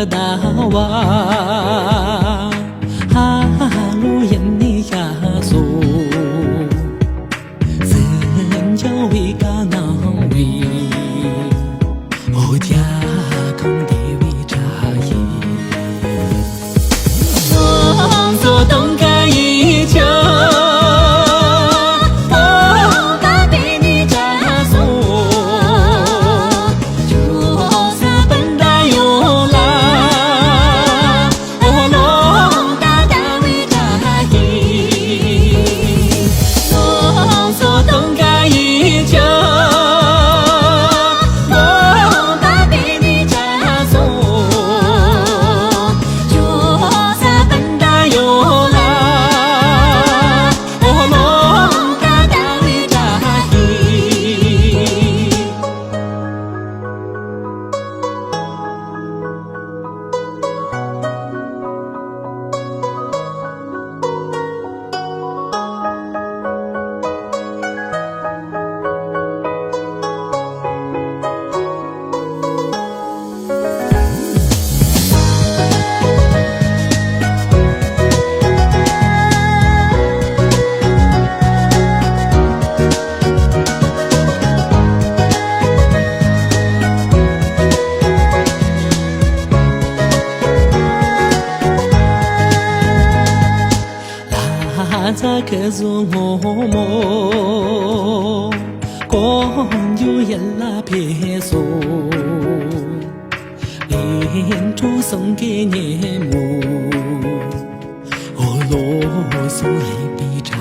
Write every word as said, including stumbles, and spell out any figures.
ཟླ་བ་ཧ་ལོ་ཡན་ནི་ཤ་སོ། སེམས་ཀྱང་བི་ཀ་ནང་བི། ཨོ་ཅག་གང་དེ་བི་ཅག་ཡིན། སོང་སོ་དང་ག་ཡི་ཅག་ཨོ་ད་དེ་ནི་ཅག་སོ། ལྷ་ཚ་ཁ་ཟུ་ངོ་མོ། ཀོང་ཇུ་ཡ་ལ་ཕེ་སོ། ལིན་ཀྲུ་སང་གེ་ཉེ་མོ། ཨོ་ལོ་སོང་ལེ་པི་ཏྲ།